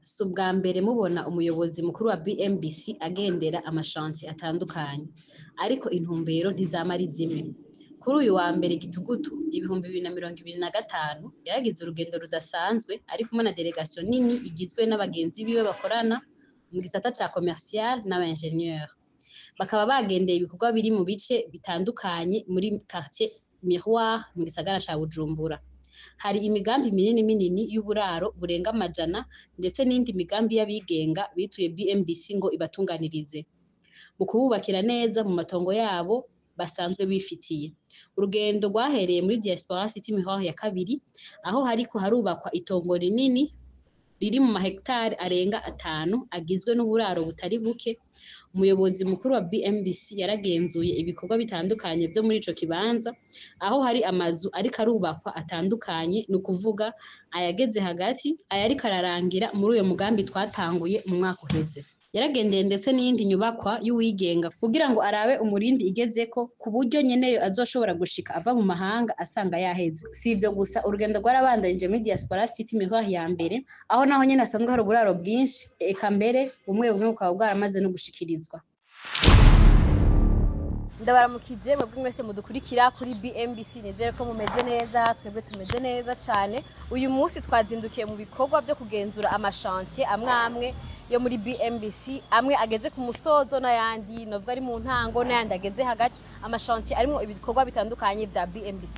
Si ubwa mbere mubona umuyobozi mukuru wa BMBC agendera ama chantiers atandukanye, ariko intumbero ntizama ari zimwe. Kuri uyu wa mbere Gitugutu 2025, yaragize urugendo rudasanzwe ari kumwe na délégation nini igizwe n'abagenzi biwe bakorana mu gisata ca commercial n'aba ingénieur. Bakaba bagendeye ibikorwa biri mu bice bitandukanye muri quartier Miroir mu gisagara ca Bujumbura. Hari imigambi minini minini y'uburaro burenga amajana, ndetse n'iyindi migambi y'abigenga bituye BMBC ngo ibatunganirize mu kububakira neza mu matongo yabo basanzwe bifitiye. Urugendo rwahereye muri Diaspora City Miroir ya kabiri, aho hariko harubakwa itongo rinini riri mu mahegitari arenga 5, agizwe n'uburaro butari buke. Umuyobozi mukuru wa BMBC yaragenzuye ibikorwa bitandukanye vyo muri ico kibanza, aho hari amazu ariko arubakwa atandukanye, ni ukuvuga ayageze hagati, ayariko ararangira muri uyo mugambi twatanguye mu mwaka uheze. Yaragendeye ndetse n'iyindi nyubakwa y'uwigenga kugira ngo arabe umurindi igezeko, ku buryo nyeneyo azoshobora gushika ava mu mahanga asanga yaheze. Si ivyo gusa, urugendo rwarabandanije muri Diaspora City Miroir ya mbere, aho naho nyene hasanzwe hari uburaro bwinshi, eka mbere bumwe bumwe bukaba bwaramaze no gushikirizwa. Ndabaramukije mwebwe mwese mudukurikira kuri BMBC, nizere ko mumeze neza. Twebwe tumeze neza cyane. Uyu munsi twazindukiye mu bikorwa byo kugenzura ama chantiers amwe amwe yo muri BMBC, amwe ageze ku musozo n'ayandi novuga ari mu ntango n'ayandi ageze hagati, ama chantiers arimo ibikorwa bitandukanye bya BMBC.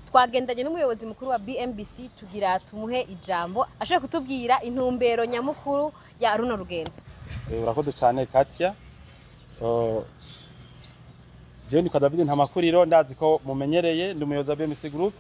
Twagendanye n'umuyobozi mukuru wa BMBC, tugira tumuhe ijambo ashobora kutubwira intumbero nyamukuru ya runo rugendo. Urakoze cyane, Katia. Jewe nitwa David Ntamakuriro, ndazi ko mumenyereye, ndi umuyobozi wa BMC Group.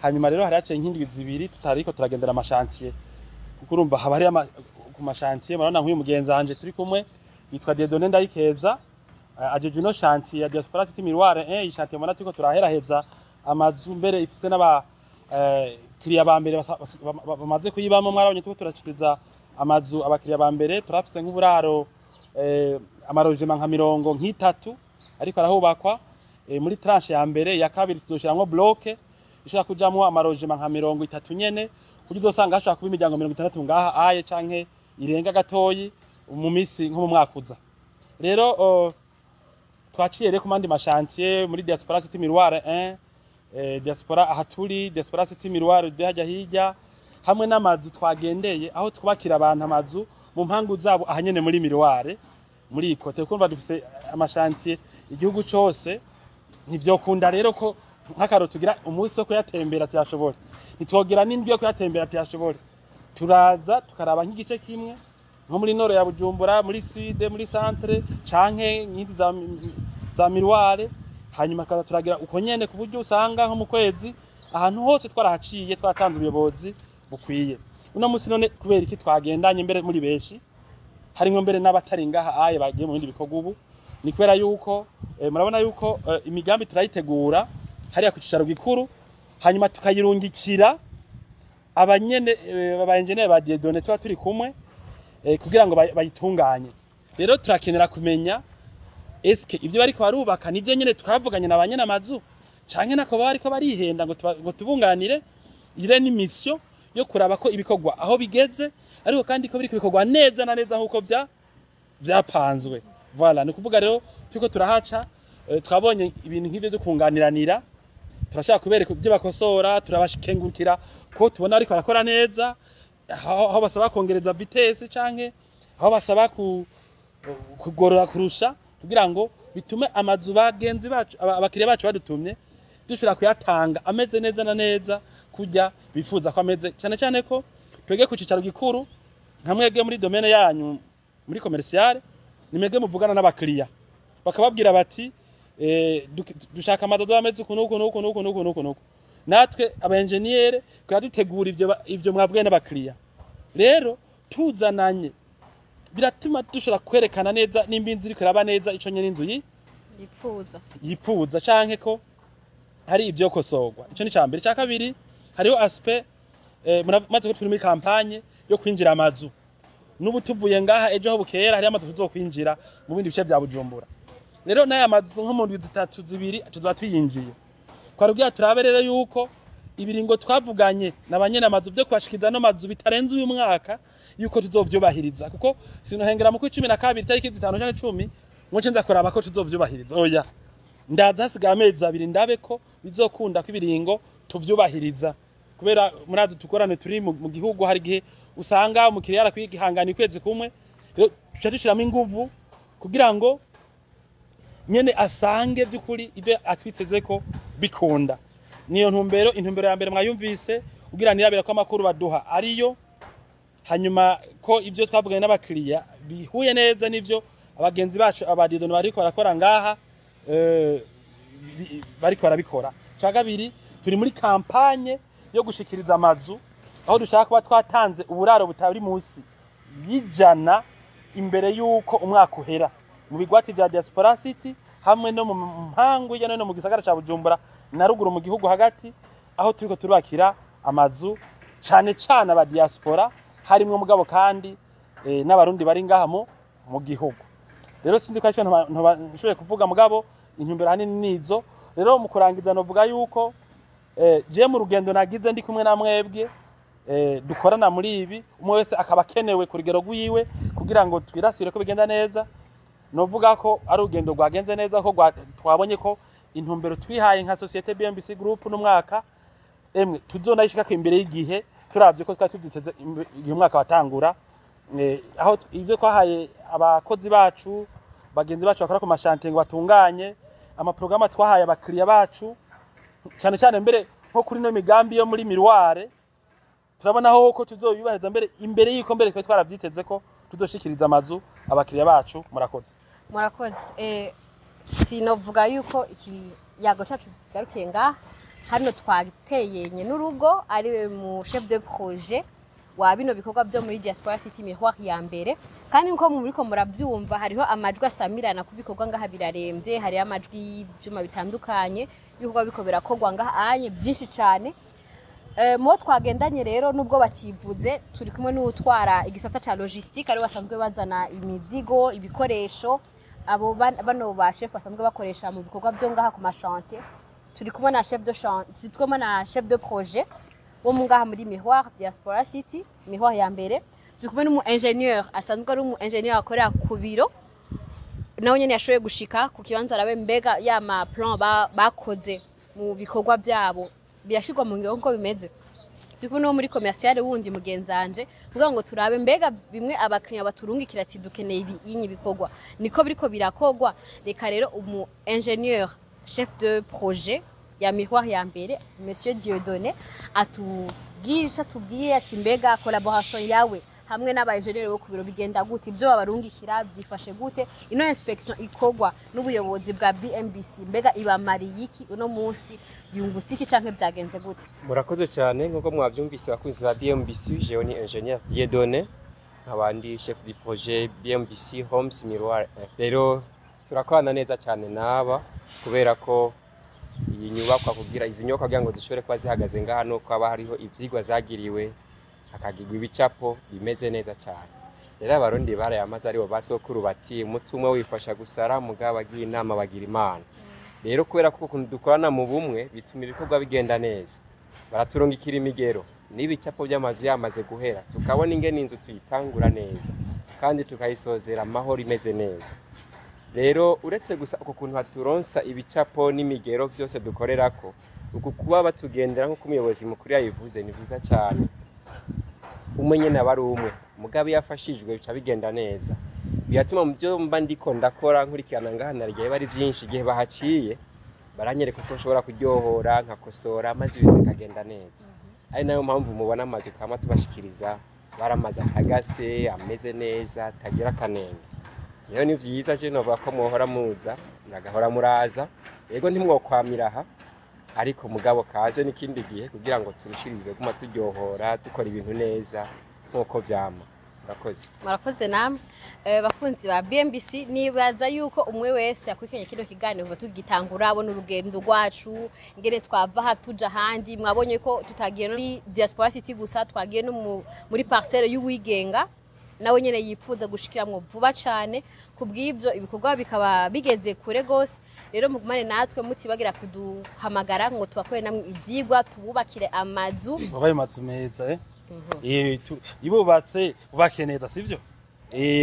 Hanyuma rero hari haciye nk'indwi 2 tutariko turagendera ama chantiers, kuko urumva haba hari ku ma chantiers. Murabona nk'uyu mugenzi wanje turi kumwe yitwa Dieudonné Ndayikeza, ajeje ino chantier ya Diaspora City Miroir 1. Iyi chantier mubona turiko turaheraheza amazu, mbere ifise n'aba kiriya ba mbere bamaze kuyibamo. Mwarabonye turiko turashikiriza amazu abakiriya ba mbere. Turafise nk'uburaro, ama logements nka mirongo nk'itatu ariko arahubakwa muri tranche ya mbere. Ya kabiri tuzoshiramwo bloc ishobora kujamwo ama logements nka 30 nyene, kuburyo uzosanga hashobora kuba imiryango 60 ngaha aye canke irenga gatoyi mu misi nko mu mwaka uza. Rero twaciye rero ku mandi ma chantiers muri Diaspora City Miroir 1, Diaspora ahaturi, Diaspora City Miroir 2 hajya hirya, hamwe n'amazu twagendeye aho twubakira abantu amazu mu mpangu zabo ahanyene muri Miroir muri ikote. Kumva dufise ama chantiers igihugu cose, ntivyokunda rero ko nk'akaro tugira umunsi wo kuyatembera tuyashobore, ntitwogira n'indwi yo kuyatembera tuyashobore. Turaza tukaraba nk'igice kimwe nko muri nord ya Bujumbura, muri sud, muri centre canke nk'indi za Miroir, hanyuma tukaza turagira uko nyene, ku buryo usanga nko mu kwezi ahantu hose twarahaciye, twaratanze ubuyobozi bukwiye. Uno musi none kubera iki twagendanye mbere muri benshi, harimwo mbere n'abatari ngaha aye bagiye mu bindi bikorwa ubu? Ni kubera yuko murabona yuko imigambi turayitegura hariya ku cicaro gikuru, hanyuma tukayirungikira abanyene aba engineer ba Dieudonné tuba turi kumwe kugira ngo bayitunganye. Rero turakenera kumenya eske ibyo bariko barubaka nivyo nyene twavuganye na banyene amazu, canke nako bariko barihenda ngo tubunganire. Ire ni mission yo kuraba ko ibikorwa aho bigeze, ariko kandi ko biriko bikorwa neza na neza nkuko vyapanzwe. Voilà, ni kuvuga rero turiko turahaca, twabonye ibintu nk'ivyo byo kunganiranira. Turashaka kubereka ibyo bakosora, turabashikengurukira ko tubona ariko barakora neza, aho basaba kongereza vitesse canke aho basaba kugorora kurusha, kugira ngo bitume amazu bagenzi bacu, abakiriya bacu badutumye, dushobora kuyatanga ameze neza na neza kurya bifuza ko ameze, cyane cyane ko twege ku cicaro gikuru. Nka mwebwe muri domaine yanyu muri commercial, ni mwebwe muvugana n'abakiriya bakababwira bati dushaka amazu ameze uku n'uku n'uku n'uku n'uku n'uku n'uku. Natwe aba engineer tukaba dutegura ivyo mwabwiye n'abakiriya. Rero tuzananye biratuma dushobora kwerekana neza nimba inzu iriko iraba neza ico nyene inzu yipfuza yipfuza, canke ko hari ivyo kosorwa. Ico ni cambere. Ca kabiri, hariho aspect muramaze ko turi muri campagne yo kwinjira amazu. N'ubu tuvuye ngaha, ejo aho bukera hariho amazu tuzokwinjira mu bindi bice vya Bujumbura. Rero n'aya mazu nko mu ndwi 3 2 tuzoba tuyinjiye. Twarubwira turabe rero yuko ibiringo twavuganye na banyene amazu byo kubashikiza no mazu bitarenze uyu mwaka. yuko tuzovyubahiriza, kuko sinohengera mu 12 tariki 5 canke 10 ngo nce nza kuraba ko tuzovyubahiriza. Oya, ndaza hasigaye amezi 2 ndabe ko bizokunda ko ibiringo tuvyubahiriza, kubera murazi tukorane turi mu gihugu, hari gihe usanga umukiriya arakwihangana ukwezi kumwe. Rero tuca dushiramo inguvu kugira ngo nyene asange by'ukuri ibyo atwitseze ko bikunda. Niyo ntumbero, intumbero ya mbere mwayumvise, kugira nirabira ko amakuru baduha ariyo, hanyuma ko ibyo twavuganye n'abakiriya bihuye neza n'ivyo abagenzi bacu abadidono bariko barakora ngaha, bariko barabikora. Ca kabiri, turi muri campagne yo gushikiriza amazu, aho dushaka kuba twatanze uburaro butari munsi y'ijana imbere y'uko umwaka uhera, mu bigwati vya Diaspora City hamwe no mu mpangu hirya no hino mu gisagara ca Bujumbura na ruguru mu gihugu hagati, aho turiko turubakira amazu cane cane aba diaspora, harimwo mugabo kandi n'abarundi bari ngaha mu gihugu. Rero sinzi ko arico ntoba nshoboye kuvuga, mugabo intumbero hanini nizo. Rero mu kurangiza novuga yuko je mu rugendo nagize ndi kumwe na mwebwe, dukorana muri ibi, umwe wese akaba akenewe ku rugero rwiwe kugira ngo twirasire ko bigenda neza. Novuga ko ari urugendo rwagenze neza, ko twabonye ko intumbero twihaye nka société BMBC Group n'umwaka emwe tuzonayishikako imbere y'igihe, turavye ko twari tuvyiteze igihe umwaka watangura. Aho ivyo twahaye abakozi bacu, bagenzi bacu bakora ku ma chantier ngo batunganye amaprograma, twahaye abakiriya bacu cane cane mbere nko kuri no migambi yo muri Miroir, turabona aho ko tuzobibaheza mbere imbere y'uko mbere twari twaravyiteze ko tuzoshikiriza amazu abakiriya bacu. Murakoze. Murakoze. Sinovuga yuko ikiyago cacu kigarukiye ngaha. Hano twateye n'urugo ari mu chef de projet wa bino bikorwa byo muri Diaspora City Miroir ya mbere, kandi nko muriko muravyumva hariho amajwi asamirana ku bikorwa ngaha biraremvye, hariho amajwi y'ivyuma bitandukanye ibikorwa biko birakorwa ngaha anye byinshi cane. Mubo twagendanye rero, nubwo bativuze, turi kumwe n'uwutwara igisata ca logistique, ari basanzwe bazana imizigo, ibikoresho abo bano ba chef basanzwe bakoresha mu bikorwa byo ngaha ku ma chantier. Turi kumwe na chef de chantier, turi kumwe na chef de projet wo mu ngaha muri Miroir Diaspora City Miroir ya mbere, turi kumwe n'umu ingénieur asanzwe ari umu ingénieur akorera ku biro, nawe nyene yashoboye gushika ku kibanza arabe mbega ya ma plan bakoze mu bikorwa byabo birashirwa mu ngiro nkuko bimeze. Turi kumwe n'uwo muri commercial wundi mugenzanje kugira ngo turabe mbega bimwe abakiriya baturungikira ati dukeneye ibi inyi bikorwa niko biriko birakogwa. Reka rero umu ingénieur chef de projet ya Miroir ya mbere, monsieur Dieudonné, atubwisha tubwiye ati mbega collaboration yawe hamwe n'aba ingénieur bo ku biro bigenda gute, ibyo babarungikira byifashe gute, ino inspection ikorwa n'ubuyobozi bwa BMBC mbega ibamariye iki, uno munsi yungutse iki canke byagenze gute? Murakoze cyane. Nk'uko mwabyumvise, abakunzi ba BMBC, jewe ni ingénieur Dieudonné, nkaba ndi chef du projet BMBC Homes Miroir 1. Rero turakorana neza cyane n'aba, kubera ko iyi nyubakwa, kugira izi nyubakwa kugira ngo zishobore kuba zihagaze ngaha, nuko haba hariho ivyigwa zagiriwe, hakagirwa ibicapo bimeze neza cyane. Rero Abarundi barayamaze, aribo basokuru, bati umutsi umwe wifasha gusara, mugabo abagiye inama bagira Imana. Rero kubera ko ukuntu dukorana mu bumwe bituma ibikorwa bigenda neza, baraturungikira imigero n'ibicapo by'amazu yamaze guhera, tukabona ingene inzu tuyitangura neza kandi tukayisozera amahoro imeze neza. Rero uretse gusa uko kuntu baturonsa ibicapo n'imigero byose dukorerako, uku kuba batugendera nk'uko umuyobozi mukuru yabivuze ni vyiza cyane. Umwe nyene aba ari umwe, mugabo iyo afashijwe bica bigenda neza. Biratuma mu byo mba ndiko ndakora nkurikirana ngaha naryaye bari byinshi, igihe bahaciye baranyereka uko nshobora kuryohora nkakosora, maze ibintu bikagenda neza. Ari nayo mpamvu mubona amazu twama tubashikiriza baramaze atagase, ameze neza, atagira akanenge. Rero ni vyiza, je novuga ko mwohora muza, muragahora muraza. Yego, ntimwokwamira aha, ariko mugabo kaze n'ikindi gihe kugira ngo turushirize guma turyohora, dukora ibintu neza nk'uko vyama. Murakoze. Murakoze namwe. Bakunzi ba BMBC, nibaza yuko umwe wese akurikiranye kino kiganiro kuva tugitangura abona urugendo rwacu ingene twava aha tuja ahandi. Mwabonye ko tutagiye muri Diaspora City gusa, twagiye no muri parcelle y'uwigenga nawe nyene yipfuza gushikiramwo vuba cane. Kubw'ivyo ibikorwa bikaba bigeze kure gose. Rero mugumane natwe, mutibagira kuduhamagara ngo tubakore namwe ivyigwa, tububakire amazu. Wabaye amazu meza. Ibubatse ubake neza, sivyo?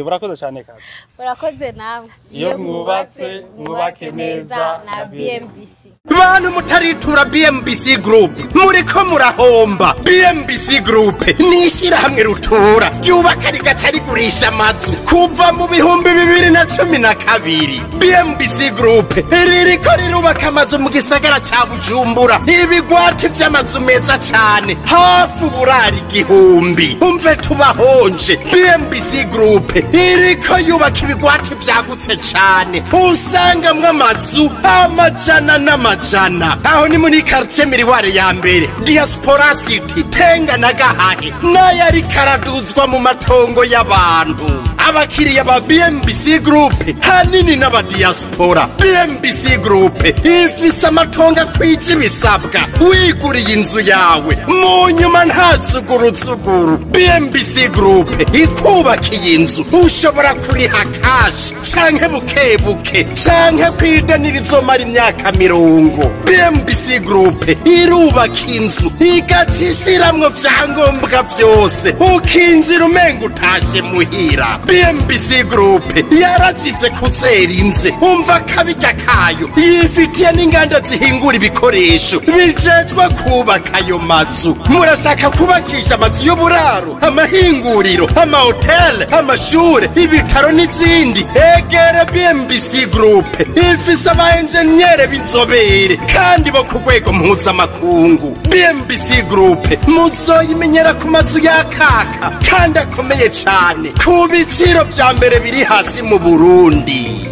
Urakoze cyane kazi. Urakoze nawe. Iyo mwubatse mwubake neza na BMBC. Bantu mutaritura BMBC Group, muriko murahomba. BMBC Group ni ishyirahamwe rutura ryubaka rigaca rigurisha amazu kuva mu 2012. BMBC Group ririko rirubaka amazu mu gisagara ca Bujumbura, ibigwati vy'amazu meza cane, hafi uburari 1000. Umve tubahonje. BMBC Group iriko yubaka ibigwati vyagutse cane, usangamwo amazu amajana n'amajana. Aho ni muri quartier Miriware ya mbere, Diaspora City, Tenga na Gahahe, n'ayo ariko araduzwa mu matongo y'abantu. Abakiriya ba BMBC Group hanini n'abadiaspora. BMBC Group ifise amatongo akwije ibisabwa, wiguriye inzu yawe mu nyuma nta zuguruzuguru. BMBC Group ikubakiye inzu, ushobora kuriha cash canke buke buke, canke kwideni rizomara imyaka 30. BMBC Group irubaka inzu igaca ishiramwo vyangombwa vyose, ukinjira umenga utashe muhira. BMBC Group yarazize kuzera inze, umva akabirya kayo, yifitiye n'inganda zihingura ibikoresho bijejwe kubaka ayo mazu. Murashaka kubakisha amazu y'uburaro, amahinguriro, amahoteli, amashure, ibitaro n'izindi? Egere BMBC Group, ifise aba enjeniyere b'inzobere kandi bo ku rwego mpuzamakungu. BMBC Group muzoyimenyera ku mazu yakaka kandi akomeye cane, ku biciro vya mbere biri hasi mu Burundi.